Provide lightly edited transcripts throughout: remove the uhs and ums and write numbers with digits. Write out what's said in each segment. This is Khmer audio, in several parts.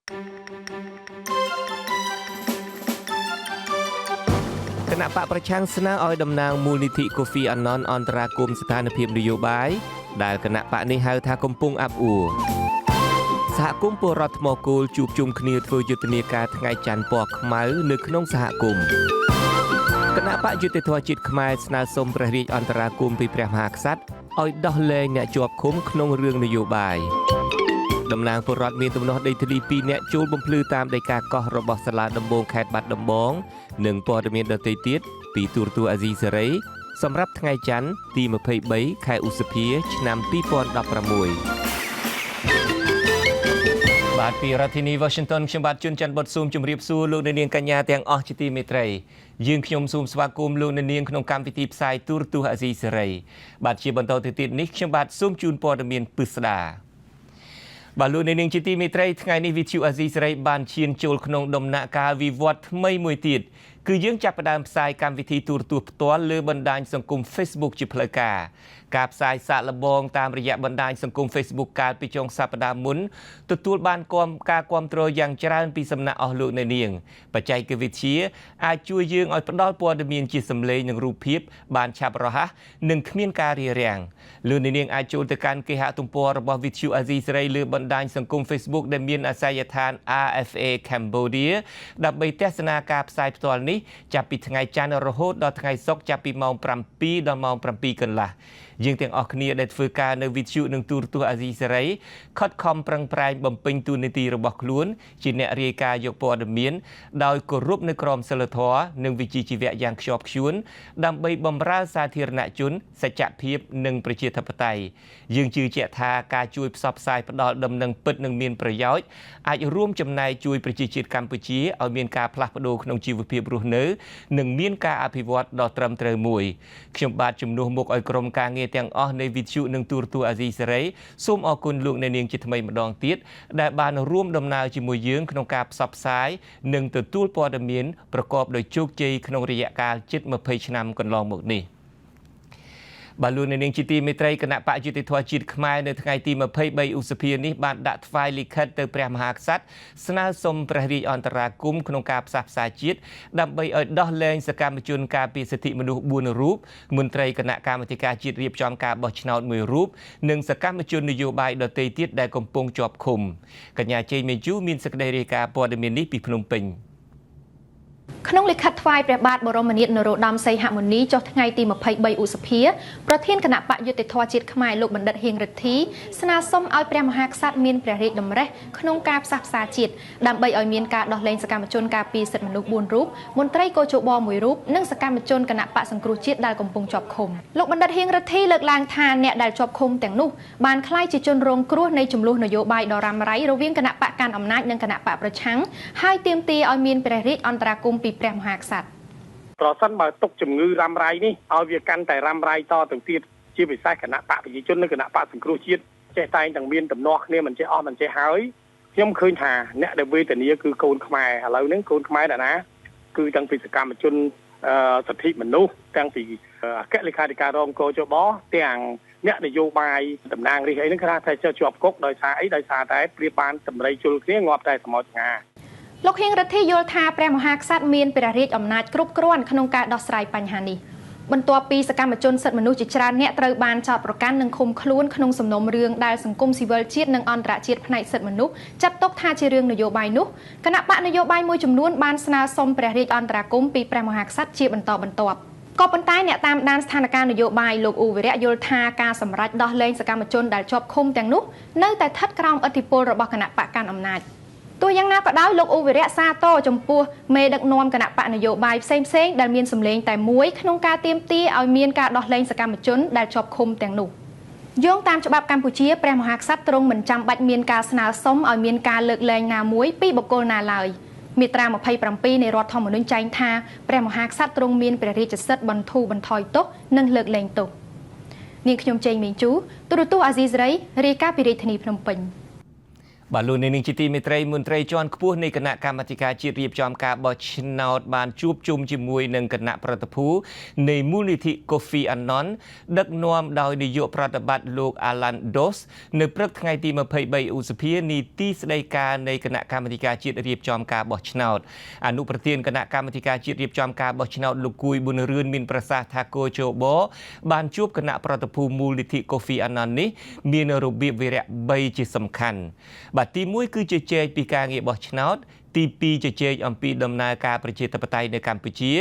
គណៈបកប្រឆាំងស្នើឲ្យតំណាងមូលនិធិកូហ្វីអាណនអន្តរាគមស្ថានភាពនយោបាយដែលគណៈបកនេះហៅថាកំពុងអាប់អួរ។ សហគមន៍ពលរដ្ឋថ្មគោលជួបជុំគ្នាធ្វើយុទ្ធនាការថ្ងៃច័ន្ទពណ៌ខ្មៅនៅក្នុងសហគមន៍។ គណៈបកយុត្តិធម៌ជាតិខ្មែរស្នើសុំព្រះរាជអន្តរាគមន៍ពីព្រះមហាក្សត្រឲ្យដោះលែងអ្នកជាប់ឃុំក្នុងរឿងនយោបាយ។ តំណាងពលរដ្ឋមានទំនាស់ដីធ្លី2នាក់ចូលបំភ្លឺតាមដីកាកោះរបស់សាលាដំបងខេត្តបាត់ដំបង និងព័ត៌មានដទៃទៀតពីទូរទស្សន៍អាស៊ីសេរីសម្រាប់ថ្ងៃច័ន្ទទី23ខែឧសភាឆ្នាំ2016។ បាទពីរដ្ឋធានី Washington ខ្ញុំបាទជួនច័ន្ទបុតស៊ូមជម្រាបសួរលោកអ្នកនាងកញ្ញាទាំងអស់ជាទីមេត្រី។ យើងខ្ញុំសូមស្វាគមន៍លោកអ្នកនាងក្នុងកម្មវិធីផ្សាយទូរទស្សន៍អាស៊ីសេរី។ បាទជាបន្តទៅទៀតនេះ ខ្ញុំបាទសូមជូនព័ត៌មានពិស្ដា។ បាទលោកអ្នកនាងជាទីមេត្រី ថ្ងៃនេះវិទ្យុអាស៊ីសេរីបានឈានចូលក្នុងដំណាក់កាលវិវត្តថ្មីមួយទៀត គឺយើងចាប់ផ្ដើមផ្សាយកម្មវិធីទូរទស្សន៍ផ្ទាល់លើបណ្ដាញសង្គម Facebook ជាផ្លូវការ។ ការផ្សាយសាកល្បងតាមរយៈបណ្ដាញសង្គម Facebook កាលពីចុងសប្តាហ៍មុន ទទួលបានការគាំទ្រយ៉ាងច្រើនពីសំណាក់អស់លោកអ្នកនាង។ បច្ចេកវិទ្យាអាចជួយយើងឲ្យផ្ដល់ព័ត៌មានជាសម្លេងនិងរូបភាពបានឆាប់រហ័ស និងគ្មានការរារាំង។ លោកអ្នកនាងអាចចូលទៅកាន់គេហទំព័ររបស់ Vithu Azizi សេរីលើបណ្ដាញសង្គម Facebook ដែលមានអាសយដ្ឋាន RFA Cambodia ដើម្បីទស្សនាការផ្សាយផ្ទាល់នេះ ចាប់ពីថ្ងៃច័ន្ទរហូតដល់ថ្ងៃសុក្រ ចាប់ពីម៉ោង7ដល់ម៉ោង7កន្លះ។ យើងទាំងអស់គ្នាដែលធ្វើការនៅវិទ្យុនិងទូរទស្សន៍អាស៊ីសេរី ខិតខំប្រឹងប្រែងបំពេញតួនាទីរបស់ខ្លួនជាអ្នករាយការណ៍យកព័ត៌មាន ដោយគោរពនៅក្រមសីលធម៌និងវិជ្ជាជីវៈយ៉ាងខ្ជាប់ខ្ជួន ដើម្បីបម្រើសាធារណជន សច្ចភាពនិងប្រជាធិបតេយ្យ។ យើងជឿជាក់ថា ការជួយផ្សព្វផ្សាយផ្ដល់ដំណឹងពិតនិងមានប្រយោជន៍ អាចរួមចំណែកជួយប្រជាជាតិកម្ពុជាឲ្យមានការផ្លាស់ប្ដូរក្នុងជីវភាពរស់នៅ និងមានការអភិវឌ្ឍដ៏ត្រឹមត្រូវមួយ។ ខ្ញុំបាទជំនួសមុខឲ្យក្រុមការងារទាំងអស់នៃវិទ្យុនិងទូរទស្សន៍អាស៊ីសេរី សូមអរគុណលោកអ្នកនាងជាថ្មីម្ដងទៀត ដែលបានរួមដំណើរជាមួយយើងក្នុងការផ្សព្វផ្សាយនិងទទួលព័ត៌មានប្រកបដោយជោគជ័យក្នុងរយៈកាលជិត20ឆ្នាំកន្លងមកនេះ។ បាទលោកអ្នកនាងជាទីមេត្រី គណៈបកយុត្តិធម៌ជាតិខ្មែរនៅថ្ងៃទី23ឧសភានេះ បានដាក់ថ្វាយលិខិតទៅព្រះមហាក្សត្រ ស្នើសុំព្រះរាជអន្តរាគមន៍ក្នុងការផ្សះផ្សាជាតិ ដើម្បីឲ្យដោះលែងសកម្មជនការពារសិទ្ធិមនុស្ស4រូប មន្ត្រីគណៈកម្មាធិការជាតិរៀបចំការបោះឆ្នោត1រូប និងសកម្មជននយោបាយដទៃទៀតដែលកំពុងជាប់ឃុំ។ កញ្ញាជ័យមេជូមានសេចក្តីរាយការណ៍ព័ត៌មាននេះពីភ្នំពេញ។ ក្នុងលិខិតថ្វាយព្រះបាទបរមនាថនរោត្តមសីហមុនី ចុះថ្ងៃទី23ឧសភា ប្រធានគណៈបកយុត្តិធម៌ជាតិខ្មែរ លោកបណ្ឌិតហៀងរិទ្ធី ស្នើសុំឲ្យព្រះមហាក្សត្រមានព្រះរាជតម្រិះក្នុងការផ្សះផ្សាជាតិ ដើម្បីឲ្យមានការដោះលែងសកម្មជនការពារសិទ្ធិមនុស្ស4រូប មន្ត្រីកោជប1រូប និងសកម្មជនគណៈបកសង្គ្រោះជាតិដែលកំពុងជាប់ឃុំ។ លោកបណ្ឌិតហៀងរិទ្ធីលើកឡើងថា អ្នកដែលជាប់ឃុំទាំងនោះបានក្លាយជាជនរងគ្រោះនៃចំនួននយោបាយដ៏រ៉ាំរ៉ៃរវាងគណៈបកកាន់អំណាចនិងគណៈបកប្រឆាំង ហើយទាមទារឲ្យមានព្រះរាជអន្តរាគមន៍ពីព្រះមហាក្សត្រ។ ប្រសិនបើទុកជំងឺរ៉ាំរ៉ៃនេះឲ្យវាកាន់តែរ៉ាំរ៉ៃតទៅទៀត ជាពិសេសគណៈបកប្រជាជននិងគណៈបកសង្គ្រោះជាតិចេះតែងទាំងមានដំណោះគ្នាមិនចេះអស់មិនចេះហើយ ខ្ញុំឃើញថាអ្នកដែលវេទនាគឺកូនខ្មែរ។ ឥឡូវហ្នឹងកូនខ្មែរណា គឺតាំងពីសកម្មជនសិទ្ធិមនុស្ស តាំងពីអគ្គលេខាធិការរងកោជប ទាំងអ្នកនយោបាយតំណាងរាស្ត្រអីហ្នឹង គេថាជាប់គុកដោយសារអី? ដោយសារតែប្រៀបបានតម្រៃជុលគ្នាងាប់តែសមោចងា។ លោកហៀងរិទ្ធីយល់ថា ព្រះមហាក្សត្រមានព្រះរាជអំណាចគ្រប់គ្រាន់ក្នុងការដោះស្រាយបញ្ហានេះ។ បន្ទាប់ពីសកម្មជនសិទ្ធិមនុស្សជាច្រើនអ្នកត្រូវបានចោទប្រកាន់និងឃុំខ្លួនក្នុងសំណុំរឿងដែលសង្គមស៊ីវិលជាតិនិងអន្តរជាតិផ្នែកសិទ្ធិមនុស្សចាត់ទុកថាជារឿងនយោបាយនោះ គណៈបកនយោបាយមួយចំនួនបានស្នើសុំព្រះរាជអន្តរាគមន៍ពីព្រះមហាក្សត្រជាបន្តបន្ទាប់។ ក៏ប៉ុន្តែអ្នកតាមដានស្ថានភាពនយោបាយ លោកអ៊ូវិរៈ យល់ថា ការសម្រេចដោះលែងសកម្មជនដែលជាប់ឃុំទាំងនោះនៅតែស្ថិតក្រោមឥទ្ធិពលរបស់គណៈបកកាន់អំណាច។ ទោះយ៉ាងណាក៏ដោយ លោកអ៊ូវិរៈសាទរចំពោះមេដឹកនាំគណៈបកនយោបាយផ្សេងផ្សេងដែលមានសម្លេងតែមួយក្នុងការទាមទារឲ្យមានការដោះលែងសកម្មជនដែលជាប់ឃុំទាំងនោះ។ យោងតាមច្បាប់កម្ពុជា ព្រះមហាក្សត្រទ្រង់មិនចាំបាច់មានការស្នើសុំឲ្យមានការលើកលែងណាមួយពីបុគ្គលណាឡើយ។ មាត្រា27នៃរដ្ឋធម្មនុញ្ញចែងថា ព្រះមហាក្សត្រទ្រង់មានព្រះរាជសិទ្ធិបន្ធូរបន្ថយទោសនិងលើកលែងទោស។ នាងខ្ញុំជេងមេងជូ ទូរទស្សន៍អាស៊ីសេរី រាយការណ៍ពីរាជធានីភ្នំពេញ។ បាទលោកនាងជាទីមេត្រីមន្ត្រីជាន់ខ្ពស់នៃគណៈកម្មាធិការជាតិរៀបចំការបោះឆ្នោតបានជួបជុំជាមួយនឹងគណៈប្រតិភូនៃមូលនិធិ Kofi Annan ដឹកនាំដោយនាយកប្រតិបត្តិលោក Alan Doss នៅព្រឹកថ្ងៃទី23ឧសភានីទីស្តីការនៃគណៈកម្មាធិការជាតិរៀបចំការបោះឆ្នោតអនុប្រធានគណៈកម្មាធិការជាតិរៀបចំការបោះឆ្នោតលោកគួយប៊ុនរឿនមានប្រសាសន៍ថាគជបបានជួបគណៈប្រតិភូមូលនិធិ Kofi Annan នេះមានរបៀបវិរៈ3ជាសំខាន់បាទទី1គឺជជែកពីការងារបោះឆ្នោតទី2ជជែកអំពីដំណើរការប្រជាធិបតេយ្យនៅកម្ពុជា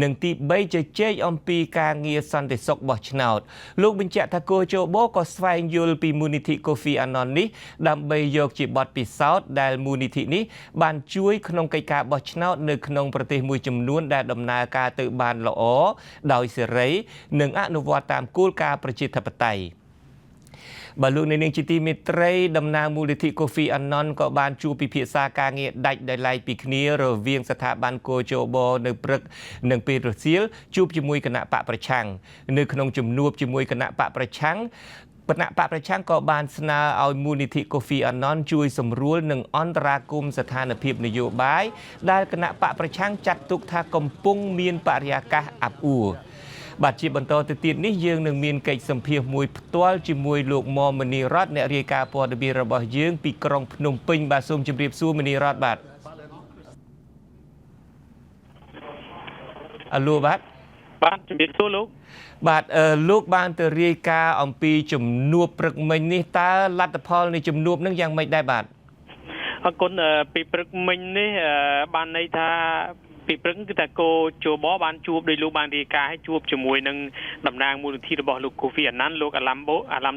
និងទី3ជជែកអំពីការងារសន្តិសុខបោះឆ្នោតលោកបញ្ជាក់ថាគជបក៏ស្វែងយល់ពីមូលនិធិ Kofi Annan នេះដើម្បីយកជាបទពិសោធន៍ដែលមូលនិធិនេះបានជួយក្នុងកិច្ចការបោះឆ្នោតនៅក្នុងប្រទេសមួយចំនួនដែលដំណើរការទៅបានល្អដោយសេរីនិងអនុវត្តតាមគោលការណ៍ប្រជាធិបតេយ្យបាទលោកនាងជាទីមេត្រីតំណាងមូលនិធិ Kofi Annan ក៏បានជួបពិភាក្សាការងារដាច់ដោយឡែកពីគ្នារវាងស្ថាប័នគជបនៅព្រឹកនិងពេលរសៀលជួបជាមួយគណៈបកប្រឆាំងនៅក្នុងជំនួបជាមួយគណៈបកប្រឆាំងគណៈបកប្រឆាំងក៏បានស្នើឲ្យមូលនិធិ Kofi Annan ជួយសម្រួលនិងអន្តរាគមន៍ស្ថានភាពនយោបាយដែលគណៈបកប្រឆាំងចាត់ទុកថាកំពុងមានបរិយាកាសអាប់អួរបាទជាបន្តទៅទៀតនេះយើងនឹងមានកិច្ចសម្ភាសន៍មួយផ្ទាល់ជាមួយលោកមមនីរតអ្នករាយការណ៍ព័ត៌មានរបស់យើងពីក្រុងភ្នំពេញបាទសូមជម្រាបសួរមនីរតបាទអាឡូបាទបាទជម្រាបសួរលោកបាទលោកបានទៅរាយការណ៍អំពីជំនួបព្រឹកមិញនេះតើលទ្ធផលនៃជំនួបនឹងយ៉ាងម៉េចដែរបាទអរគុណពីព្រឹកមិញនេះបានន័យថាពីព្រឹកគឺថាគោជបបានជួបដោយលោកបានរាយការណ៍ឲ្យជួបជាមួយនឹងតំណាងមូលនិធិរបស់លោក Kofi Annan លោកអាឡាំ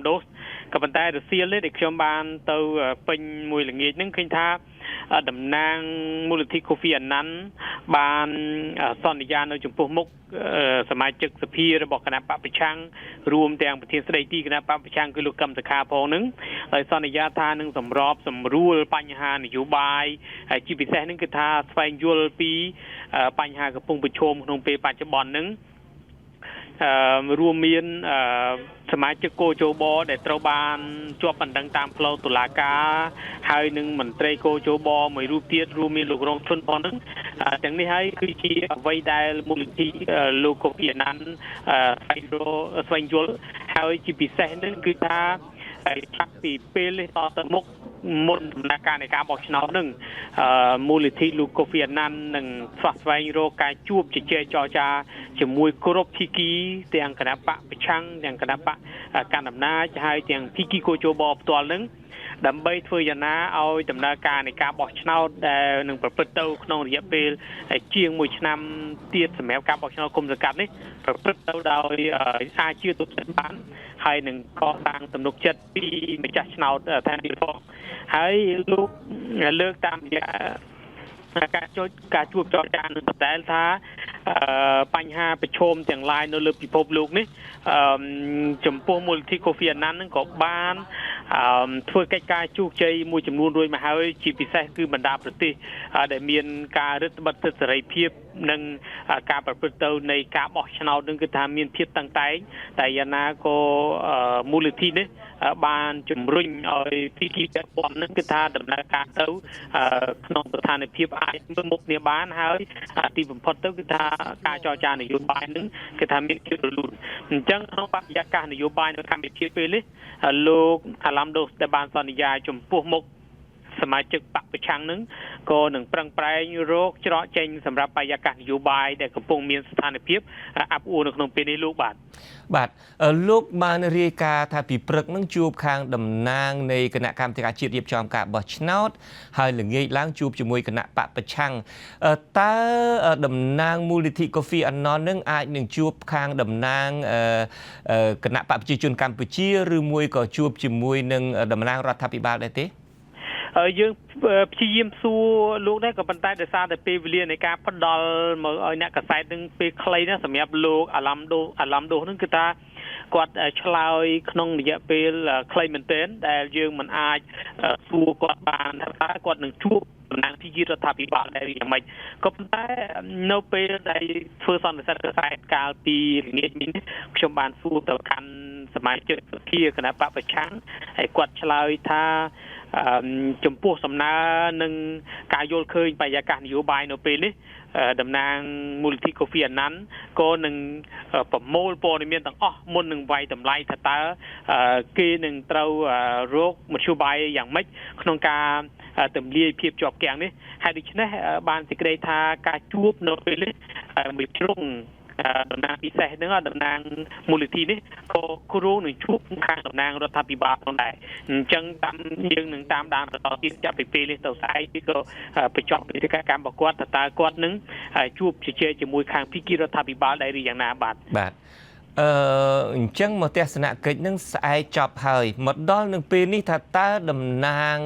ដូសក៏ប៉ុន្តែរសៀលនេះដែលខ្ញុំបានទៅពេញមួយល្ងាចហ្នឹងឃើញថាតំណាងមូលនិធិ Kofi Annan បានសន្យានៅចំពោះមុខសមាជិកសភារបស់គណៈបកប្រឆាំងរួមទាំងប្រធានស្ដីទីគណៈបកប្រឆាំងគឺលោកកឹមសុខាផងនឹងហើយសន្យាថានឹងសម្របសម្រួលបញ្ហានយោបាយហើយជាពិសេសនឹងគឺថាស្វែងយល់ពីបញ្ហាកំពុងប្រឈមក្នុងពេលបច្ចុប្បន្ននឹងរួមមានសមាជិកគជបដែលត្រូវបានជាប់បណ្ដឹងតាមផ្លូវតុលាការហើយនឹងមន្ត្រីគជបមួយរូបទៀតរួមមានលោករងឈុនផងនឹងទាំងនេះហើយគឺជាអ្វីដែលមូលនិធិលោកកូហ្វីអាណានស្វែងយល់ហើយជាពិសេសនឹងគឺថាចាប់ពីពេលនេះតទៅមុខមុនដំណើរការនៃការបោះឆ្នោតនឹងមូលនិធិលោកកូហ្វីអាណាននឹងស្វែងរកការជួបជជែកចរចាជាមួយគ្រប់ភាគីទាំងគណៈបកប្រឆាំងទាំងគណៈបកកណ្ដាលអំណាចហើយទាំងភាគីគជបផ្ទាល់នឹងដើម្បីធ្វើយ៉ាងណាឲ្យដំណើរការនៃការបោះឆ្នោតដែលនឹងប្រព្រឹត្តទៅក្នុងរយៈពេលជាង1ឆ្នាំទៀតសម្រាប់ការបោះឆ្នោតគុំសង្កាត់នេះប្រព្រឹត្តទៅដោយអាចជឿទុកចិត្តបានហើយនឹងកសាងទំនុកចិត្តពីម្ចាស់ឆ្នោតថែមទៀតផងហើយលោកលើកតាមរយៈការជួបចរចានឹងដដែលថាបញ្ហាប្រឈមទាំងឡាយនៅលើពិភពលោកនេះចំពោះមូលនិធិ Kofi Annan នឹងក៏បានធ្វើកិច្ចការជោគជ័យមួយចំនួនរួចមកហើយជាពិសេសគឺបណ្ដាប្រទេសដែលមានការរឹតបន្តឹងសិទ្ធិសេរីភាពនិងការប្រព្រឹត្តទៅនៃការបោះឆ្នោតនឹងគឺថាមានភាពតឹងតែងតែយ៉ាងណាក៏មូលនិធិនេះបានជំរុញឲ្យភាគីពាក់ព័ន្ធនឹងគឺថាដំណើរការទៅក្នុងស្ថានភាពអាចមើលមុខគ្នាបានហើយទីបំផុតទៅគឺថាការចរចានយោបាយនឹងគឺថាមានភាពរលូនអញ្ចឹងក្នុងបរិយាកាសនយោបាយនៅកម្ពុជាពេលនេះលោកអាឡាំដូសដែលបានសន្យាចំពោះមុខសមាជិកបកប្រឆាំងនឹងក៏នឹងប្រឹងប្រែងរកច្រកចេញសម្រាប់បរិយាកាសនយោបាយដែលកំពុងមានស្ថានភាពអាប់អួរនៅក្នុងពេលនេះលោកបាទបាទលោកបានរាយការណ៍ថាពីព្រឹកនឹងជួបខាងតំណាងនៃគណៈកម្មាធិការជាតិរៀបចំការបោះឆ្នោតហើយល្ងាចឡើងជួបជាមួយគណៈបកប្រឆាំងតើតំណាងមូលនិធិ Kofi Annan នឹងអាចនឹងជួបខាងតំណាងគណៈបកប្រជាជនកម្ពុជាឬមួយក៏ជួបជាមួយនឹងតំណាងរដ្ឋាភិបាលដែរទេយើងព្យាយាមសួរលោកដែរក៏ប៉ុន្តែដោយសារតែពេលវេលានៃការផ្ដល់មកឲ្យអ្នកកាសែតនឹងពេលខ្លីណាសម្រាប់លោកអាឡាំដូសនឹងគឺថាគាត់ឆ្លើយក្នុងរយៈពេលខ្លីមែនទែនដែលយើងមិនអាចសួរគាត់បានថាគាត់នឹងជួបតំណាងភាគីរដ្ឋាភិបាលដែរយ៉ាងម៉េចក៏ប៉ុន្តែនៅពេលដែលធ្វើសន្និសីទកាសែតកាលពីល្ងាចនេះខ្ញុំបានសួរទៅកាន់សមាជិកសភាគណៈបកប្រឆាំងហើយគាត់ឆ្លើយថា ចំពោះសំណើនិងការយល់ឃើញបរិយាកាសនយោបាយនៅពេលនេះ តំណាងមូលនិធិកូហ្វីអាណាន់ក៏នឹងប្រមូលព័ត៌មានទាំងអស់ មុននឹងវាយតម្លៃថាតើគេនឹងត្រូវរកមធ្យោបាយយ៉ាងម៉េចក្នុងការទម្លាយភាពជាប់គាំងនេះ។ ហើយដូច្នេះបានសេចក្តីថា ការជួបនៅពេលនេះមួយជ្រុង តំណាងពិសេសហ្នឹង តំណាងមូលនិធិនេះ ក៏គ្រោងនឹងជួបខាងតំណាងរដ្ឋាភិបាលផងដែរ។ អញ្ចឹងតាមយើងនឹងតាមដានបន្តទៀត ចាប់ពីពេលនេះទៅស្អែក ក៏បញ្ចប់វិទ្យាកម្មរបស់គាត់ តើគាត់នឹងជួបជជែកជាមួយខាងភាគីរដ្ឋាភិបាលដែរឬយ៉ាងណា បាទ។ បាទ អញ្ចឹងមកទស្សនកិច្ចនឹងស្អែកចប់ហើយ មកដល់នឹងពេលនេះ ថាតើតំណាង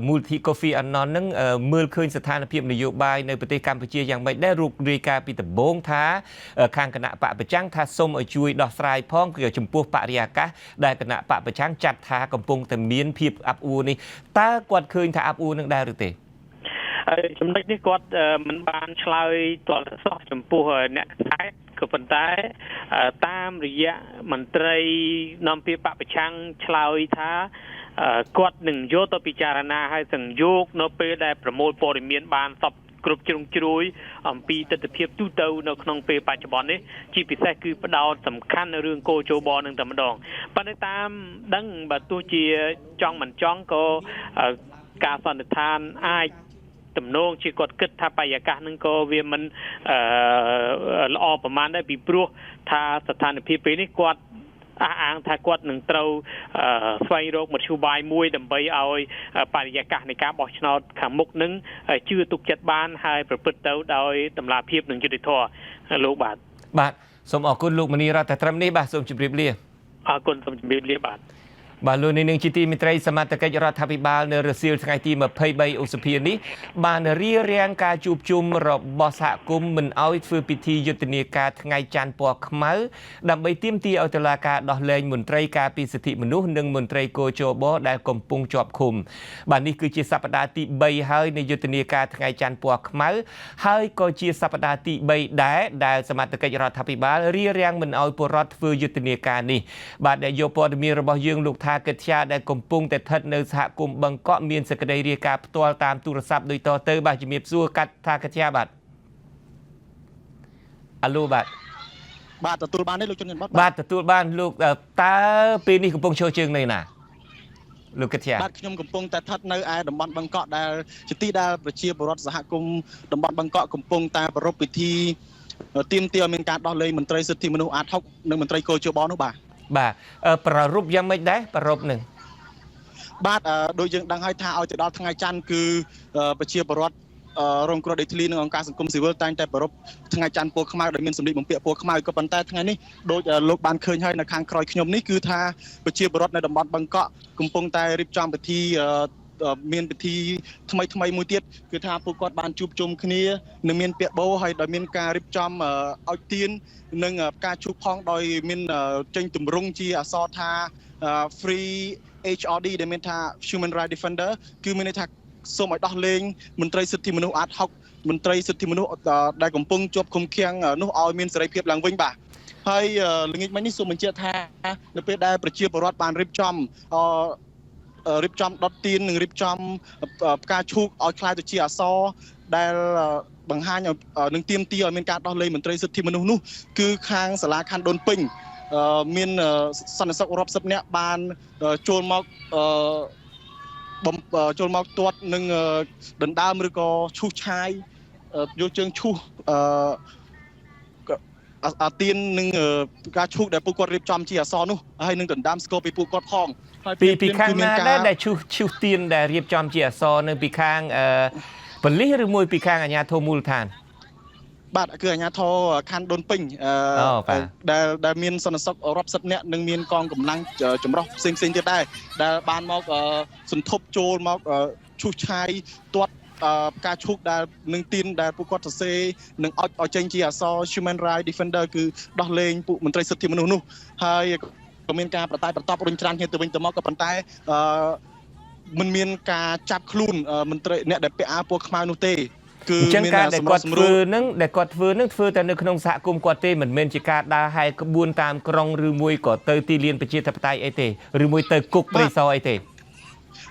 មូលនិធិកូហ្វីអាណននឹងមើលឃើញស្ថានភាពនយោបាយនៅប្រទេសកម្ពុជាយ៉ាងម៉េចដែរ? រូបរាយការណ៍ពីដំបូងថា ខាងគណៈបកប្រចាំងថាសូមឲ្យជួយដោះស្រាយផង គឺចំពោះបរិយាកាសដែលគណៈបកប្រចាំងចាត់ថាកំពុងតែមានភាពអាប់អួរនេះ តើគាត់ឃើញថាអាប់អួរនឹងដែរឬទេ? ចំណុចនេះគាត់មិនបានឆ្លើយទាល់តែសោះចំពោះអ្នកខ្សែ ក៏ប៉ុន្តែតាមរយៈមន្ត្រីនាំពាក្យបពប្រឆាំងឆ្លើយថា គាត់នឹងយកទៅពិចារណា ហើយសង្យោគនៅពេលដែលប្រមូលព័ត៌មានបានសពគ្រប់ជ្រុងជ្រោយអំពីទស្សនវិជ្ជាទូទៅនៅក្នុងពេលបច្ចុប្បន្ននេះ ជាពិសេសគឺផ្ដោតសំខាន់នៅរឿងគោជបនឹងតែម្ដង។ ប៉ុន្តែតាមដឹង បើទោះជាចង់មិនចង់ ក៏ការសន្និដ្ឋានអាចទំនងជាគាត់គិតថាបរិយាកាសនឹងក៏វាមិនល្អប្រហែលដែរ ពីព្រោះថាស្ថានភាពពេលនេះ គាត់អះអាងថាគាត់នឹងត្រូវស្វែងរកមធ្យោបាយមួយ ដើម្បីឲ្យបរិយាកាសនៃការបោះឆ្នោតខាងមុខនឹងជឿទុកចិត្តបាន ហើយប្រព្រឹត្តទៅដោយតម្លាភាពនិងយុត្តិធម៌ លោក។ បាទ បាទ សូមអរគុណលោកមនីរដ្ឋ ត្រឹមនេះ បាទ សូមជម្រាបលា។ អរគុណ សូមជម្រាបលា បាទ។ បាទ លោកនាងជាទីមេត្រី សមត្ថកិច្ចរដ្ឋាភិបាលនៅរសៀលថ្ងៃទី23ឧសភានេះ បានរៀបរៀងការជួបជុំរបស់សហគមន៍មិនអោយធ្វើពិធីយុទ្ធនាការថ្ងៃច័ន្ទពណ៌ខ្មៅ ដើម្បីទាមទារឲ្យតុលាការដោះលែងមន្ត្រីការពារសិទ្ធិមនុស្ស និងមន្ត្រីគជបដែលកំពុងជាប់ឃុំ។ បាទ នេះគឺជាសប្តាហ៍ទី3ហើយនៃយុទ្ធនាការថ្ងៃច័ន្ទពណ៌ខ្មៅ ហើយក៏ជាសប្តាហ៍ទី3ដែរ ដែលសមត្ថកិច្ចរដ្ឋាភិបាលរៀបរៀងមិនអោយពលរដ្ឋធ្វើយុទ្ធនាការនេះ។ បាទ ដែលយកព័ត៌មានរបស់យើងលោកថាកិត្យា ដែលកំពុងតែស្ថិតនៅសហគមន៍បឹងកក់ មានសេចក្តីរាយការណ៍ផ្ទាល់តាមទូរស័ព្ទដូចតទៅ។ បាទ ជំរាបសួរកាត់ថាកិត្យា។ បាទ អាឡូ បាទ បាទ ទទួលបានទេលោកជនបទ? បាទ ទទួលបាន។ លោកតើពេលនេះកំពុងឈរជើងនៅណាលោកកិត្យា? បាទ ខ្ញុំកំពុងតែស្ថិតនៅឯតំបន់បឹងកក់ ដែលជាទីដែលប្រជាពលរដ្ឋសហគមន៍តំបន់បឹងកក់កំពុងតែប្រារព្ធពិធីទាមទារឲ្យមានការដោះលែងមន្ត្រីសិទ្ធិមនុស្សអាត6 និងមន្ត្រីកោជបនោះ។ បាទ បាទ ប្រារព្ធយ៉ាងម៉េចដែរប្រារព្ធនឹង? បាទ ដូចយើងដឹងហើយថា ឲ្យទៅដល់ថ្ងៃច័ន្ទ គឺប្រជាពលរដ្ឋរងគ្រោះដីធ្លី និងអង្គការសង្គមស៊ីវិលតែងតែប្រារព្ធថ្ងៃច័ន្ទពណ៌ខ្មៅ ដោយមានសម្លៀកបំពាក់ពណ៌ខ្មៅ ក៏ប៉ុន្តែថ្ងៃនេះ ដូចលោកបានឃើញហើយនៅខាងក្រោយខ្ញុំនេះ គឺថាប្រជាពលរដ្ឋនៅតំបន់បឹងកក់កំពុងតែរៀបចំពិធី មានពិធីថ្មីថ្មីមួយទៀត គឺថាពួកគាត់បានជួបជុំគ្នា និងមានពាក្យបោ ហើយដោយមានការរៀបចំឲ្យទៀននិងផ្កាឈូកផង ដោយមានចេញទម្រង់ជាអក្សរថា Free HRD ដែលមានថា Human Rights Defender គឺមានន័យថាសូមឲ្យដោះលែងមន្ត្រីសិទ្ធិមនុស្សអាត6 មន្ត្រីសិទ្ធិមនុស្សដែលកំពុងជាប់ឃុំឃាំងនោះឲ្យមានសេរីភាពឡើងវិញ។ បាទ ហើយល្ងាចមិញនេះ សូមបញ្ជាក់ថា នៅពេលដែលប្រជាពលរដ្ឋបានរៀបចំដុតទៀន និងរៀបចំផ្កាឈូកឲ្យคล้ายទៅជាអក្សរដែលបង្ហាញនឹងទាមទារឲ្យមានការដោះលែងមន្ត្រីសិទ្ធិមនុស្សនោះ គឺខាងសាលាខណ្ឌដូនពេញមានសន្តិសុខរាប់សិបនាក់បានចូលមកទាត់នឹងដណ្ដើម ឬក៏ឈូសឆាយយកជើងឈូសអាទៀននិងការឈូកដែលពួកគាត់រៀបចំជាអក្សរនោះ ហើយនឹងដណ្ដើមស្គរពីពួកគាត់ផង។ ហើយពីខាងណាដែរដែលឈូសទៀនដែលរៀបចំជាអក្សរ នៅពីខាងប៉ូលីស ឬមួយពីខាងអាជ្ញាធរមូលដ្ឋាន? បាទ គឺអាជ្ញាធរខណ្ឌដូនពេញ ដែលមានសន្តិសុខរាប់សិបនាក់ និងមានកងកម្លាំងចម្រុះផ្សេងផ្សេងទៀតដែរ ដែលបានមកសន្ធប់ចូលមកឈូសឆាយទាត់ផ្កាឈូកដែលនឹងទៀនដែលពួកគាត់សរសេរនឹងឲ្យចេញជាអក្សរ Human Rights Defender គឺដោះលែងពួកមន្ត្រីសិទ្ធិមនុស្សនោះ ហើយក៏មានការប្រតាយប្រតប់រុញច្រានគ្នាទៅវិញទៅមក ក៏ប៉ុន្តែមិនមានការចាប់ខ្លួនមន្ត្រីអ្នកដែលពាក់អាវពណ៌ខ្មៅនោះទេ។ គឺមានការដែលគាត់ធ្វើនឹងដែលគាត់ធ្វើនឹងធ្វើតែនៅក្នុងសហគមន៍គាត់ទេ មិនមែនជាការដើរហែក្បួនតាមក្រុង ឬមួយក៏ទៅទីលានប្រជាធិបតេយ្យអីទេ ឬមួយទៅគុកព្រៃសរអីទេ?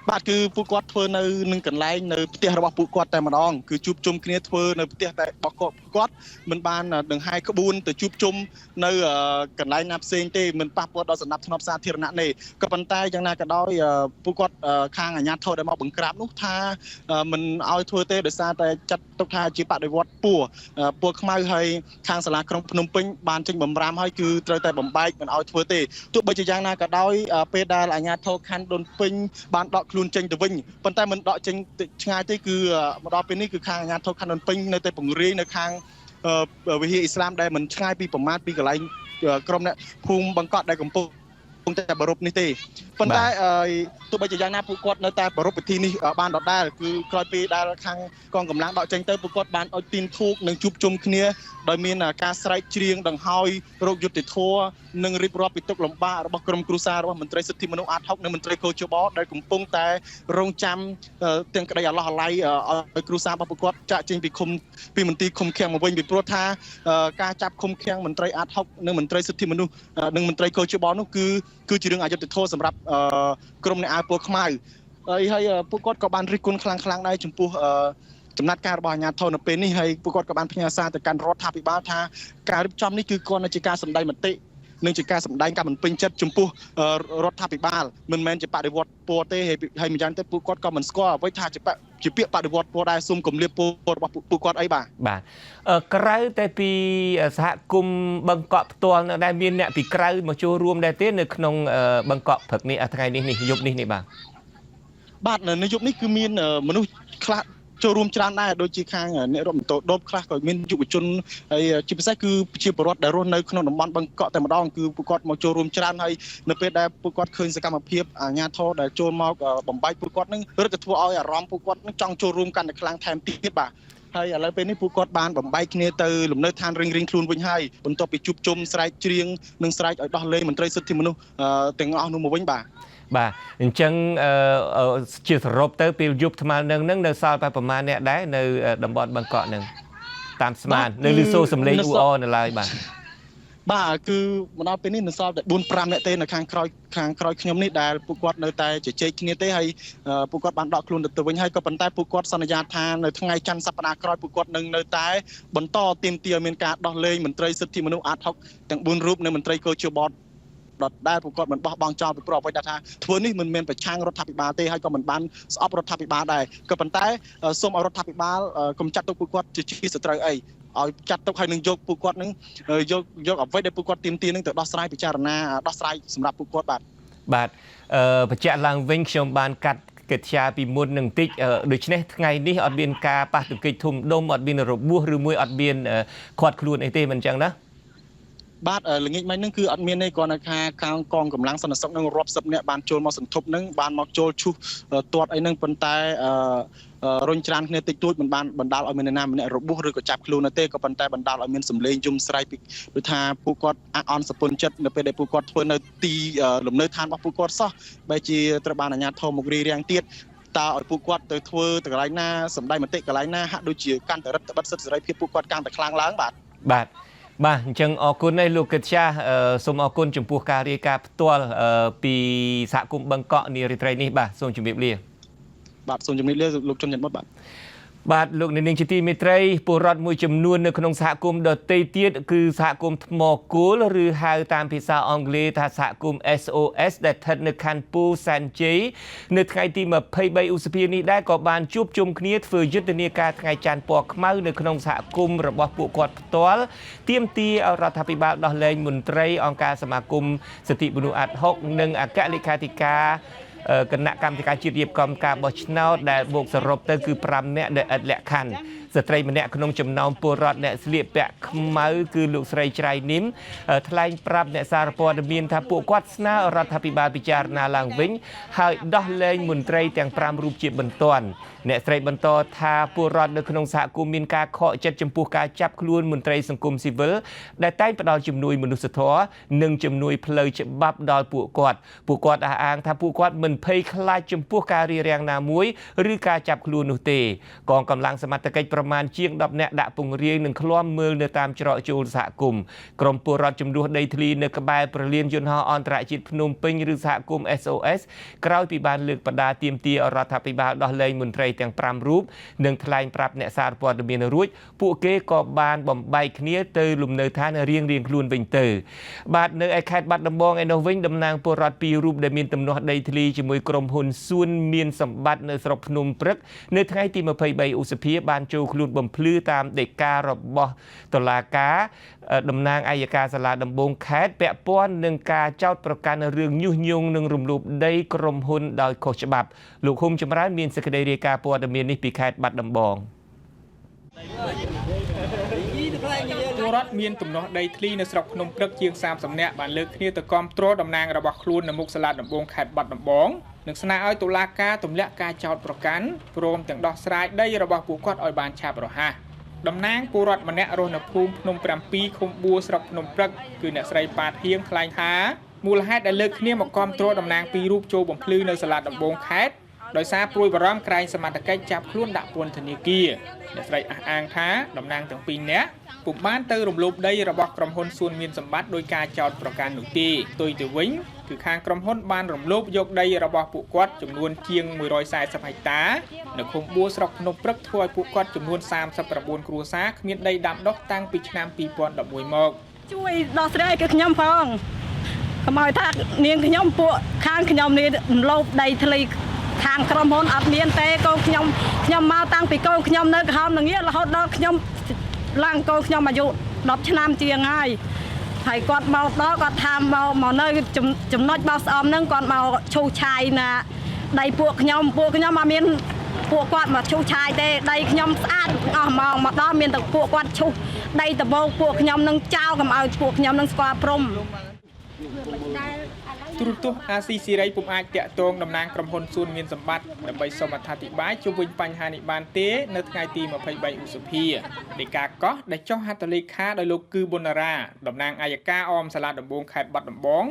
បាទគឺពួកគាត់ធ្វើនៅនឹងកន្លែងនៅផ្ទះរបស់ពួកគាត់តែម្ដងគឺជួបជុំគ្នាធ្វើនៅផ្ទះតែរបស់គាត់មិនបានដង្ហែក្បួនទៅជួបជុំនៅកន្លែងណាផ្សេងទេមិនប៉ះពាល់ដល់សណ្ដាប់ធ្នាប់សាធារណៈទេក៏ប៉ុន្តែយ៉ាងណាក៏ដោយពួកគាត់ខាងអាជ្ញាធរដែលមកបង្ក្រាបនោះថាមិនឲ្យធ្វើទេដោយសារតែចាត់ទុកថាជាបដិវត្តពណ៌ខ្មៅហើយខាងសាលាក្រុងភ្នំពេញបានចេញបំរាមហើយគឺត្រូវតែបំបែកមិនឲ្យធ្វើទេទោះបីជាយ៉ាងណាក៏ដោយពេលដែលអាជ្ញាធរខណ្ឌដូនពេញបានដកខ្លួនចេញទៅវិញប៉ុន្តែមិនដកចេញឆ្ងាយទេគឺមកដល់ពេលនេះគឺខាងអាជ្ញាធរខណ្ឌដូនពេញនៅតែពង្រាយនៅខាងវិហារអ៊ីស្លាមដែលមិនឆ្ងាយពីប្រមាណពីកន្លែងក្រុមអ្នកភូមិបង្កក់ដែលកំពុងតែប្រារព្ធនេះទេប៉ុន្តែទោះបីជាយ៉ាងណាពួកគាត់នៅតែប្រារព្ធពិធីនេះបានដដែលគឺក្រោយពីដែលខាងកងកម្លាំងដកចេញទៅពួកគាត់បានឲ្យទីនធូបនិងជួបជុំគ្នាដោយមានការស្រែកច្រៀងដង្ហើយរោគយុត្តិធម៌និងរៀបរាប់ពីទុក្ខលំបាករបស់ក្រុមគ្រួសាររបស់មន្ត្រីសិទ្ធិមនុស្សអាដហុកនិងមន្ត្រីកោជបដែលកំពុងតែរងចាំទាំងក្តីអាឡោះអាល័យឲ្យគ្រួសាររបស់ពួកគាត់ចាក់ចេញពីឃុំពីមន្ទីរឃុំឃាំងមកវិញពីព្រោះថាការចាប់ឃុំឃាំងមន្ត្រីអាដហុកនិងមន្ត្រីសិទ្ធិមនុស្សនិងមន្ត្រីកោជបនោះគឺជារឿងអយុត្តិធម៌សម្រាប់ក្រុមអ្នកអាវពណ៌ខ្មៅហើយពួកគាត់ក៏បានរិះគន់ខ្លាំងៗដែរចំពោះចំណាត់ការរបស់អាជ្ញាធរនៅពេលនេះហើយពួកគាត់ក៏បានផ្ញើសារទៅកាន់រដ្ឋាភិបាលថាការរៀបចំនេះគឺគ្រាន់តែជាការសម្ដែងមតិនិងជាការសម្ដែងការមិនពេញចិត្តចំពោះរដ្ឋាភិបាលមិនមែនជាបដិវត្តពណ៌ទេហើយម្យ៉ាងទៀតពួកគាត់ក៏មិនស្គាល់អ្វីថាជាពាក្យបដិវត្តពណ៌ដែរសូមគំលាបពណ៌របស់ពួកគាត់អីបាទបាទក្រៅតែពីសហគមន៍បឹងកក់ផ្ទាល់នៅដែលមានអ្នកពីក្រៅមកចូលរួមដែរទេនៅក្នុងបឹងកក់ព្រឹកនេះថ្ងៃនេះនេះយប់នេះនេះបាទបាទនៅយប់នេះគឺមានមនុស្សខ្លះចូលរួមច្រើនដែរដូចជាខាងអ្នករត់ម៉ូតូដប់ខ្លះក៏មានយុវជនហើយជាពិសេសគឺប្រជាពលរដ្ឋដែលរស់នៅក្នុងតំបន់បឹងកក់តែម្ដងគឺពួកគាត់មកចូលរួមច្រើនហើយនៅពេលដែលពួកគាត់ឃើញសកម្មភាពអាជ្ញាធរដែលចូលមកបំបែកពួកគាត់នឹងរឹតតែធ្វើឲ្យអារម្មណ៍ពួកគាត់នឹងចង់ចូលរួមកាន់តែខ្លាំងថែមទៀតបាទហើយឥឡូវពេលនេះពួកគាត់បានបំបែកគ្នាទៅលំនៅឋានរៀងៗខ្លួនវិញហើយបន្ទាប់ពីជួបជុំស្រែកច្រៀងនិងស្រែកឲ្យដោះលែងមន្ត្រីសិទ្ធិមនុស្សទាំងអស់នោះមកវិញបាទបាទអញ្ចឹងជាសរុបទៅពេលយប់ថ្មនឹងនឹងនៅសល់តែប្រមាណអ្នកដែរនៅតំបន់បឹងកក់នឹងតាមស្មាននៅលឺសូសំឡេងអ៊ូអរនៅឡើយបាទបាទគឺមកដល់ពេលនេះនៅសល់តែ4 5នាក់ទេនៅខាងក្រោយខ្ញុំនេះដែលពួកគាត់នៅតែជជែកគ្នាទេហើយពួកគាត់បានដកខ្លួនទៅវិញហើយក៏ប៉ុន្តែពួកគាត់សន្យាថានៅថ្ងៃច័ន្ទសប្តាហ៍ក្រោយពួកគាត់នឹងនៅតែបន្តទាមទារឲ្យមានការដោះលែងមន្ត្រីសិទ្ធិមនុស្សអាដហុកទាំង4រូបនិងមន្ត្រីកោជបដដែលពួកគាត់មិនបោះបង់ចោលពីព្រោះអ្វីដែលថាធ្វើនេះមិនមែនប្រឆាំងរដ្ឋាភិបាលទេហើយក៏មិនបានស្អប់រដ្ឋាភិបាលដែរក៏ប៉ុន្តែសូមឲ្យរដ្ឋាភិបាលកុំចាត់ទុកពួកគាត់ជាសត្រូវអីឲ្យចាត់ទុកហើយនឹងយកពួកគាត់នឹងយកអ្វីដែលពួកគាត់ទាមទារនឹងទៅដោះស្រាយពិចារណាដោះស្រាយសម្រាប់ពួកគាត់បាទបាទបញ្ជាក់ឡើងវិញខ្ញុំបានកាត់កិច្ចការពីមុននឹងតិចដូច្នេះថ្ងៃនេះអត់មានការប៉ះទង្គិចធំដុំអត់មានរបួសឬមួយអត់មានខាត់ខ្លួនអីទេមិនអញ្ចឹងណាបាទល្ងាចមិញហ្នឹងគឺអត់មានទេគ្រាន់តែថាខាងកងកម្លាំងសន្តិសុខនឹងរាប់សិបនាក់បានចូលមកសន្ធប់នឹងបានមកចូលឈូសទាត់អីហ្នឹងប៉ុន្តែរុញច្រានគ្នាតិចតួចមិនបានបណ្ដាលឲ្យមាននរណាម្នាក់របួសឬក៏ចាប់ខ្លួនទេក៏ប៉ុន្តែបណ្ដាលឲ្យមានសម្លេងយំស្រែកពីដូចថាពួកគាត់អាក់អន់សពន់ចិត្តនៅពេលដែលពួកគាត់ធ្វើនៅទីលំនៅឋានរបស់ពួកគាត់សោះបែរជាត្រូវបានអាជ្ញាធរមករារាំងទៀតតើឲ្យពួកគាត់ទៅធ្វើទៅកន្លែងណាសម្ដែងមតិកន្លែងណាហាក់ដូចជាកាន់តែរឹតត្បិតសិទ្ធិសេរីភាពពួកគាត់កាន់តែខ្លាំងឡើងបាទបាទបាទអញ្ចឹងអរគុណហើយលោកកិត្យាសូមអរគុណចំពោះការរាយការណ៍ផ្ទាល់ពីសហគមន៍បឹងកក់នារាត្រីនេះបាទសូមជម្រាបលាបាទសូមជម្រាបលាលោកជុនច័ន្ទបុត្របាទបាទលោកអ្នកនាងជាទីមេត្រីពលរដ្ឋមួយចំនួននៅក្នុងសហគមន៍ដទៃទៀតគឺសហគមន៍ថ្មគោលឬហៅតាមភាសាអង់គ្លេសថាសហគមន៍ SOS ដែលស្ថិតនៅខណ្ឌពោធិ៍សែនជ័យនៅថ្ងៃទី23ឧសភានេះដែរក៏បានជួបជុំគ្នាធ្វើយុទ្ធនាការថ្ងៃច័ន្ទពណ៌ខ្មៅនៅក្នុងសហគមន៍របស់ពួកគាត់ផ្ទាល់ទាមទារឲ្យរដ្ឋាភិបាលដោះលែងមន្ត្រីអង្គការសមាគមសិទ្ធិមនុស្សអាដហុកនិងអគ្គលេខាធិការគណៈកម្មាធិការជាតិរៀបចំការបោះឆ្នោតដែលបូកសរុបទៅគឺ5នាក់ដែលឥតលក្ខខណ្ឌស្ត្រីម្នាក់ក្នុងចំណោមពលរដ្ឋអ្នកស្លៀកពាក់ខ្មៅគឺលោកស្រីច្រៃនីមថ្លែងប្រាប់អ្នកសារព័ត៌មានថាពួកគាត់ស្នើរដ្ឋាភិបាលពិចារណាឡើងវិញហើយដោះលែងមន្ត្រីទាំង5រូបជាបន្ទាន់អ្នកស្រីបន្តថាពលរដ្ឋនៅក្នុងសហគមន៍មានការខកចិត្តចំពោះការចាប់ខ្លួនមន្ត្រីសង្គមស៊ីវិលដែលតែងផ្ដល់ជំនួយមនុស្សធម៌និងជំនួយផ្លូវច្បាប់ដល់ពួកគាត់ពួកគាត់អះអាងថាពួកគាត់មិនភ័យខ្លាចចំពោះការរារាំងណាមួយឬការចាប់ខ្លួននោះទេកងកម្លាំងសមត្ថកិច្ច ប្រមាណជាង10នាក់ដាក់ពង្រាយនិងឃ្លាំមើលនៅតាមច្រកចូលសហគមន៍ក្រុមពលរដ្ឋចំនួនដីធ្លីនៅក្បែរព្រលានយន្តហោះអន្តរជាតិភ្នំពេញឬសហគមន៍ SOS ក្រោយពីបានលើកបដាទាមទារឲ្យរដ្ឋាភិបាលដោះលែងមន្ត្រីទាំង5រូបនិងថ្លែងប្រាប់អ្នកសារព័ត៌មានរួចពួកគេក៏បានបំបែកគ្នាទៅលំនៅឋានរៀងៗខ្លួនវិញទៅបាទនៅឯខេត្តបាត់ដំបងឯនោះវិញតំណាងពលរដ្ឋពីររូបដែលមានទំនាស់ដីធ្លីជាមួយក្រុមហ៊ុនសួនមានសម្បត្តិនៅស្រុកភ្នំព្រឹកនៅថ្ងៃទី23ឧសភាបានចូលខ្លួនបំភ្លឺតាមដីការបស់តុលាការតំណាងអយ្យការសាលាដំបងខេត្តពាក់ព័ន្ធនឹងការចោទប្រកាន់រឿងញុះញង់និងរំលោភដីក្រុមហ៊ុនដោយខុសច្បាប់លោកហ៊ុំចម្រើនមានសេចក្តីរាយការណ៍ព័ត៌មាននេះពីខេត្តបាត់ដំបងពលរដ្ឋមានទំនាស់ដីធ្លីនៅស្រុកភ្នំព្រឹកជាង30នាក់បានលើកគ្នាទៅគាំទ្រតំណាងរបស់ខ្លួននៅមុខសាលាដំបងខេត្តបាត់ដំបងនិងស្នើឲ្យតុលាការទម្លាក់ការចោទប្រកាន់ព្រមទាំងដោះស្រាយដីរបស់ពួកគាត់ឲ្យបានឆាប់រហ័សតំណាងពលរដ្ឋម្នាក់រស់នៅភូមិភ្នំ7ឃុំបួស្រុកភ្នំព្រឹកគឺអ្នកស្រីប៉ាតហៀងថ្លែងថាមូលហេតុដែលលើកគ្នាមកគាំទ្រតំណាងពីររូបចូលបំភ្លឺនៅសាលាដំបងខេត្តដោយសារព្រួយបារម្ភក្រែងសមត្ថកិច្ចចាប់ខ្លួនដាក់ពន្ធនាគារអ្នកស្រីអះអាងថាតំណាងទាំងពីរនាក់ពុំបានទៅរំលោភដីរបស់ក្រុមហ៊ុនសួនមានសម្បត្តិដោយការចោទប្រកាន់នោះទេផ្ទុយទៅវិញគឺខាងក្រុមហ៊ុនបានរំលោភយកដីរបស់ពួកគាត់ចំនួនជាង140ហិកតានៅឃុំបួស្រុកភ្នំព្រឹកធ្វើឲ្យពួកគាត់ចំនួន39គ្រួសារគ្មានដីដាំដុះតាំងពីឆ្នាំ2011មកជួយដោះស្រាយគឺខ្ញុំផងកុំឲ្យថានាងខ្ញុំពួកខាងខ្ញុំនេះរំលោភដីធ្លីខាងក្រុមហ៊ុនអត់មានទេកូនខ្ញុំខ្ញុំមកតាំងពីកូនខ្ញុំនៅក្រហមនឹងរហូតដល់ខ្ញុំឡើងកូនខ្ញុំអាយុ10ឆ្នាំជាងហើយហើយគាត់មកដល់គាត់ថាមកនៅចំណុចបោះស្អំហ្នឹងគាត់មកឈូសឆាយណាដីពួកខ្ញុំពួកខ្ញុំអត់មានពួកគាត់មកឈូសឆាយទេដីខ្ញុំស្អាតអស់ហ្មងមកដល់មានតែពួកគាត់ឈូសដីដបោកពួកខ្ញុំនឹងចោលកុំឲ្យពួកខ្ញុំនឹងស្គាល់ព្រំទូរទស្សន៍អាស៊ីសេរីពុំអាចតាក់ទងតំណាងក្រុមហ៊ុនសួនមានសម្បត្តិដើម្បីសូមអត្ថាធិប្បាយជុំវិញបញ្ហានេះបានទេនៅថ្ងៃទី23ឧសភាដីកាកោះដែលចុះហត្ថលេខាដោយលោកគឺប៊ុនណារ៉ាតំណាងអយ្យការអមសាលាដំបងខេត្តបាត់ដំបង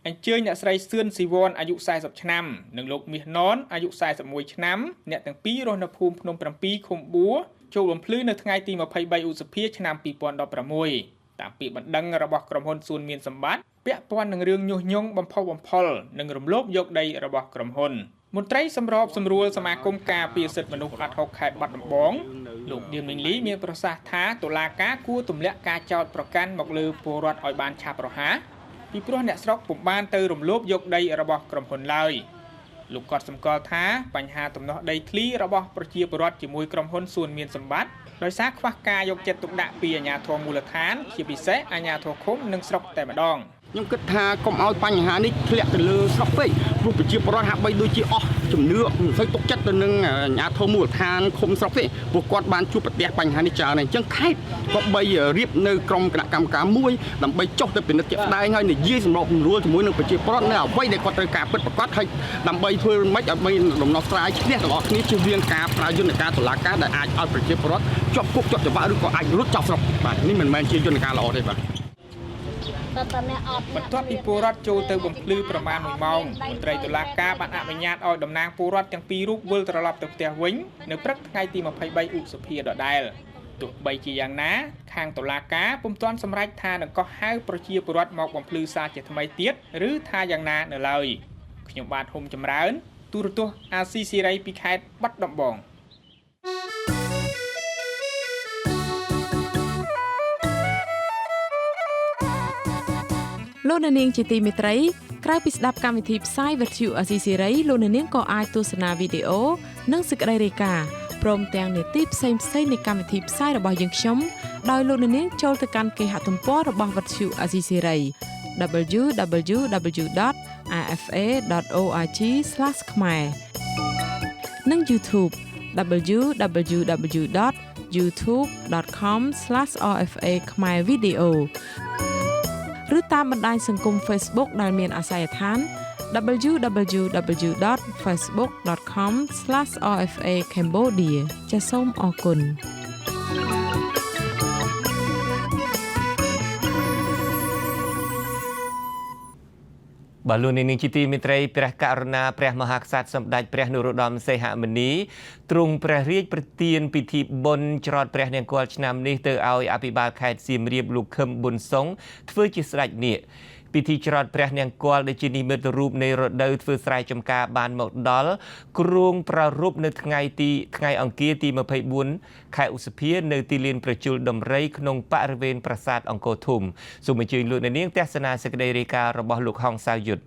អញ្ជើញអ្នកស្រីសឿនស៊ីវ៉នអាយុ40ឆ្នាំនិងលោកមាសណនអាយុ41ឆ្នាំអ្នកទាំងពីររស់នៅភូមិភ្នំ7ឃុំបួចូលបំភ្លឺនៅថ្ងៃទី23ឧសភាឆ្នាំ2016តាមពាក្យបណ្ដឹងរបស់ក្រុមហ៊ុនសួនមានសម្បត្តិពាក់ព័ន្ធនឹងរឿងញុះញង់បំផុសបំផុលនិងរំលោភយកដីរបស់ក្រុមហ៊ុនមន្ត្រីសម្របសម្រួលសមាគមការពារសិទ្ធិមនុស្សអាដហុកខេត្តបាត់ដំបងលោកឌៀមលីងលីមានប្រសាសន៍ថាតុលាការគួរទម្លាក់ការចោទប្រកាន់មកលើពលរដ្ឋឲ្យបានឆាប់រហ័សពីព្រោះអ្នកស្រុកពុំបានទៅរំលោភយកដីរបស់ក្រុមហ៊ុនឡើយលោកក៏សម្គាល់ថាបញ្ហាទំនាស់ដីធ្លីរបស់ប្រជាពលរដ្ឋជាមួយក្រុមហ៊ុនសួនមានសម្បត្តិដោយសារខ្វះការយកចិត្តទុកដាក់ពីអាជ្ញាធរមូលដ្ឋានជាពិសេសអាជ្ញាធរឃុំនិងស្រុកតែម្ដងខ្ញុំគិតថាកុំឲ្យបញ្ហានេះធ្លាក់ទៅលើស្រុកពេកព្រោះប្រជាពលរដ្ឋហាក់បីដូចជាអស់ជំនឿមិនសូវទុកចិត្តទៅនឹងអាជ្ញាធរមូលដ្ឋានឃុំស្រុកទេព្រោះគាត់បានជួបប្រទះបញ្ហានេះច្រើនហើយអញ្ចឹងខេត្តក៏បីរៀបនៅក្រុមគណៈកម្មការមួយដើម្បីចុះទៅពិនិត្យជាក់ស្ដែងហើយនិយាយសម្របសម្រួលជាមួយនឹងប្រជាពលរដ្ឋនៅអ្វីដែលគាត់ត្រូវការពិតប្រាកដហើយដើម្បីធ្វើម៉េចឲ្យមានដំណោះស្រាយឈ្នះទាំងអស់គ្នាជៀសវាងការប្រើយន្តការតុលាការដែលអាចឲ្យប្រជាពលរដ្ឋជាប់គុកជាប់ច្បាប់ឬក៏អាចរត់ចោលស្រុកបាទនេះមិនមែនជាយន្តការល្អទេបាទ បន្ទាប់ពីពលរដ្ឋចូលទៅបំភ្លឺប្រមាណ1ម៉ោងមន្ត្រីតុលាការបានអនុញ្ញាតឲ្យតំណាងពលរដ្ឋទាំងពីររូបវិលត្រឡប់ទៅផ្ទះវិញនៅព្រឹកថ្ងៃទី23ឧសភាដដែលទោះបីជាយ៉ាងណាខាងតុលាការពុំទាន់សម្រេចថានឹងកោះហៅប្រជាពលរដ្ឋមកបំភ្លឺសារជាថ្មីទៀតឬថាយ៉ាងណានៅឡើយខ្ញុំបាទហ៊ុំចម្រើនទូរទស្សន៍អាស៊ីសេរីពីខេត្តបាត់ដំបង លោកអ្នកនាងជាទីមេត្រីក្រៅពីស្ដាប់កម្មវិធីផ្សាយវិទ្យុអាស៊ីសេរីលោកអ្នកនាងក៏អាចទស្សនាវីដេអូនិងសេចក្តីរាយការណ៍ព្រមទាំងនីតិផ្សេងៗនៃកម្មវិធីផ្សាយរបស់យើងខ្ញុំដោយលោកអ្នកនាងចូលទៅកាន់គេហទំព័ររបស់វិទ្យុអាស៊ីសេរី www.rfa.org/khmer និង YouTube www.youtube.com/rfa khmer video ឬតាមបណ្ដាញសង្គម Facebook ដែលមានអាសយដ្ឋាន www.facebook.com/rfa cambodia ចាសសូមអរគុណ បាទលោកនាងជាទីមេត្រីព្រះករុណាព្រះមហាក្សត្រសម្ដេចព្រះនរោត្តមសីហមុនីទ្រង់ព្រះរាជប្រទានពិធីបុណ្យច្រត់ព្រះនង្គ័លឆ្នាំនេះទៅឲ្យអភិបាលខេត្តសៀមរាបលោកខឹមប៊ុនសុងធ្វើជាស្ដេចនាគពិធីច្រត់ព្រះនង្គ័លដែលជានិមិត្តរូបនៃរដូវធ្វើស្រែចម្ការបានមកដល់គ្រោងប្រារព្ធនៅថ្ងៃអង្គារទី24ខែឧសភានៅទីលានប្រជុលដំរីក្នុងបរិវេណប្រាសាទអង្គរធំសូមអញ្ជើញលោកអ្នកនាងទស្សនាសេចក្តីរាយការណ៍របស់លោកហងសៅយុទ្ធ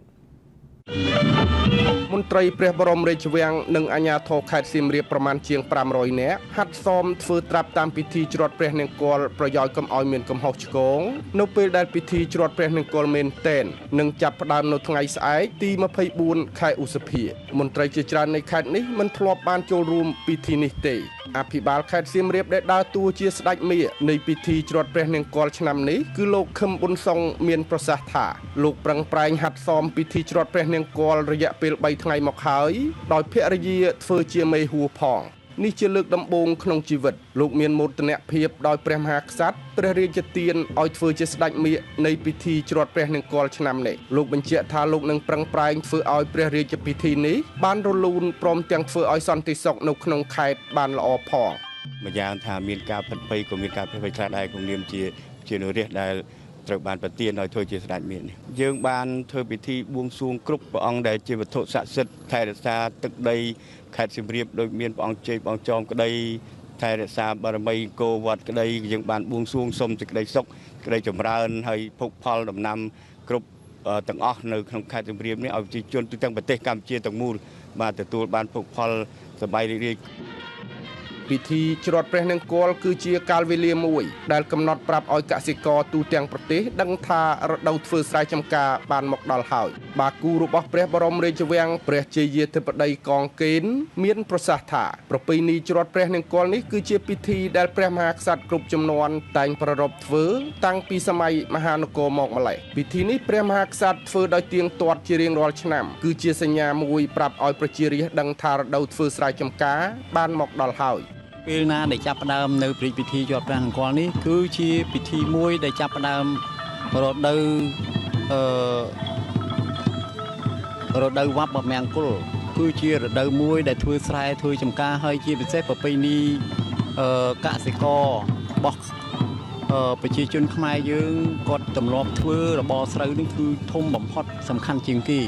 មន្ត្រីព្រះបរមរាជវាំងនិងអាជ្ញាធរខេត្តសៀមរាបប្រមាណជាង500នាក់ហាត់សមធ្វើត្រាប់តាមពិធីច្រត់ព្រះនង្គ័លប្រយោជន៍កុំឲ្យមានកំហុសឆ្គងនៅពេលដែលពិធីច្រត់ព្រះនង្គ័លមែនទែននឹងចាប់ផ្ដើមនៅថ្ងៃស្អែកទី24ខែឧសភាមន្ត្រីជាច្រើននៃខេត្តនេះមិនធ្លាប់បានចូលរួមពិធីនេះទេអភិបាលខេត្តសៀមរាបដែលដើរតួជាស្ដេចមារនៃពិធីច្រត់ព្រះនង្គ័លឆ្នាំនេះគឺលោកខឹមប៊ុនសុងមានប្រសាសន៍ថាលោកប្រឹងប្រែងហាត់សមពិធីច្រត់ព្រះនង្គ័លរយៈពេល3ថ្ងៃមកហើយដោយភរិយាធ្វើជាមេហួរផងនេះជាលើកដំបូងក្នុងជីវិតលោកមានមោទនភាពដោយព្រះមហាក្សត្រព្រះរាជទានឲ្យធ្វើជាស្ដេចមារនៃពិធីច្រត់ព្រះនង្គ័លឆ្នាំនេះលោកបញ្ជាក់ថាលោកនឹងប្រឹងប្រែងធ្វើឲ្យព្រះរាជពិធីនេះបានរលូនព្រមទាំងធ្វើឲ្យសន្តិសុខនៅក្នុងខេត្តបានល្អផងម្យ៉ាងថាមានការភិតភ័យក៏មានការភិតភ័យខ្លះដែរក្នុងនាមជានរាជដែលត្រូវបានប្រទានឲ្យធ្វើជាស្ដេចមារនេះយើងបានធ្វើពិធីបួងសួងគ្រប់ព្រះអង្គដែលជាវត្ថុស័ក្តិសិទ្ធិថែរក្សាទឹកដីខេត្តសៀមរាបដោយមានព្រះអង្គជ័យព្រះអង្គចោមក្តីថែរក្សាបារមីគោវត្តក្តីយើងបានបួងសួងសុំសេចក្តីសុខក្តីចម្រើនហើយភោគផលដំណាំគ្រប់ទាំងអស់នៅក្នុងខេត្តសៀមរាបនេះឲ្យប្រជាជនទូទាំងប្រទេសកម្ពុជាទាំងមូលបាទទទួលបានភោគផលសប្បាយរីករាយពិធីច្រត់ព្រះនង្គ័លគឺជាកាលវេលាមួយដែលកំណត់ប្រាប់ឲ្យកសិករទូទាំងប្រទេសដឹងថារដូវធ្វើស្រែចម្ការបានមកដល់ហើយបាគូរបស់ព្រះបរមរាជវាំងព្រះជ័យាធិបតីកងកេនមានប្រសាសន៍ថាប្រពៃណីច្រត់ព្រះនង្គ័លនេះគឺជាពិធីដែលព្រះមហាក្សត្រគ្រប់ជំនាន់តែងប្រារព្ធធ្វើតាំងពីសម័យមហានគរមកម្ល៉េះពិធីនេះព្រះមហាក្សត្រធ្វើដោយទៀងទាត់ជារៀងរាល់ឆ្នាំគឺជាសញ្ញាមួយប្រាប់ឲ្យប្រជារាស្ត្រដឹងថារដូវធ្វើស្រែចម្ការបានមកដល់ហើយពេលណាដែលចាប់ផ្ដើមនៅពិធីច្រត់ព្រះនង្គ័លនេះគឺជាពិធីមួយដែលចាប់ផ្ដើមរដូវរដូវវប្បមង្គលគឺជារដូវមួយដែលធ្វើស្រែធ្វើចម្ការហើយជាពិសេសប្រពៃណីកសិកររបស់ប្រជាជនខ្មែរយើងគាត់ទម្លាប់ធ្វើរបរស្រូវនេះគឺធំបំផុតសំខាន់ជាងគេ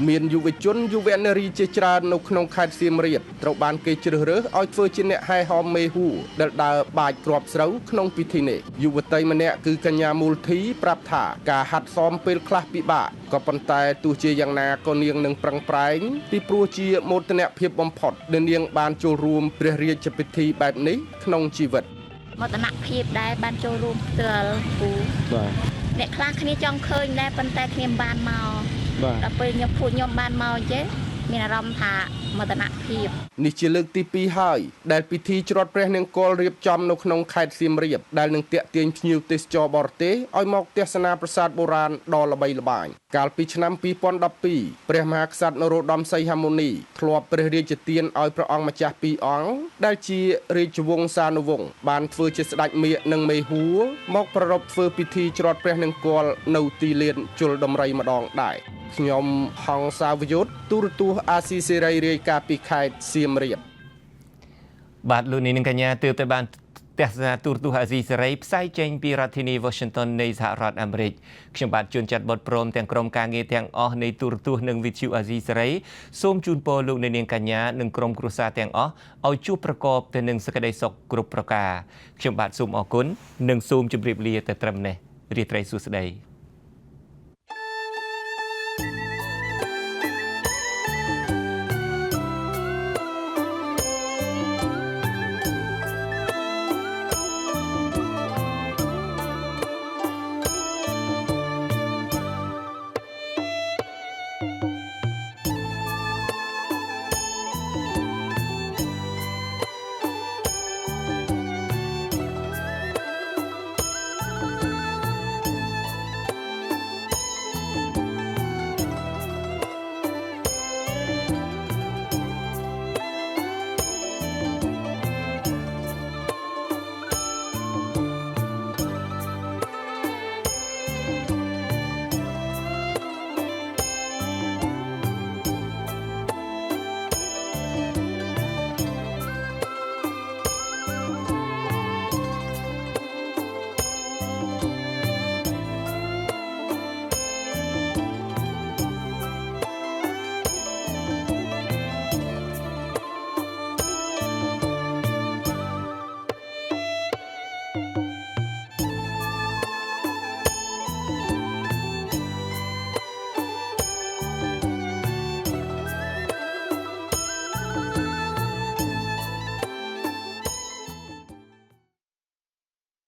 មានយុវជនយុវនារីជាច្រើននៅក្នុងខេត្តសៀមរាបត្រូវបានគេជ្រើសរើសឲ្យធ្វើជាអ្នកហែហោមមេហួរដែលដើរបាចគ្រាប់ស្រូវក្នុងពិធីនេះយុវតីម្នាក់គឺកញ្ញាមូលធីប្រាប់ថាការហាត់សមពេលខ្លះពិបាកក៏ប៉ុន្តែទោះជាយ៉ាងណាក៏នាងនឹងប្រឹងប្រែងពីព្រោះជាមោទនភាពបំផុតដែលនាងបានចូលរួមព្រះរាជពិធីបែបនេះក្នុងជីវិតមោទនភាពដែលបានចូលរួមផ្ទាល់ពូបាទអ្នកខ្លះគ្នាចង់ឃើញដែរប៉ុន្តែគ្នាមិនបានមកដល់ពេលខ្ញុំពួកខ្ញុំបានមកអញ្ចឹងមានអារម្មណ៍ថាមោទនភាពនេះជាលើកទី2ហើយដែលពិធីច្រត់ព្រះនង្គ័លរៀបចំនៅក្នុងខេត្តសៀមរាបដែលនឹងទាក់ទាញភ្ញៀវទេសចរបរទេសឲ្យមកទស្សនាប្រាសាទបុរាណដ៏ល្បីល្បាញកាលពីឆ្នាំ2012ព្រះមហាក្សត្រនរោត្តមសីហមុនីធ្លាប់ព្រះរាជទានឲ្យព្រះអង្គម្ចាស់2អង្គដែលជារាជវង្សានុវង្សបានធ្វើជាស្ដេចមារនិងមេហួរមកប្រារព្ធធ្វើពិធីច្រត់ព្រះនង្គ័លនៅទីលានជលដំរីម្ដងដែរខ្ញុំហង្សាវយុទ្ធទូរទស្សន៍អាស៊ីសេរីរាយការណ៍ពីខេត្តសៀមរាបបាទលោកនាងកញ្ញាទើបតែបានទស្សនាទូរទស្សន៍អាស៊ីសេរីផ្សាយចេញពីរដ្ឋធានី Washington នៃសហរដ្ឋអាមេរិកខ្ញុំបាទជួនច័ន្ទបុត្រព្រមទាំងក្រុមការងារទាំងអស់នៃទូរទស្សន៍និងវិទ្យុអាស៊ីសេរីសូមជូនពរលោកនាងកញ្ញានិងក្រុមគ្រួសារទាំងអស់ឲ្យជួបប្រកបទៅនឹងសេចក្តីសុខគ្រប់ប្រការខ្ញុំបាទសូមអរគុណនិងសូមជម្រាបលាតែត្រឹមនេះរាត្រីសួស្តី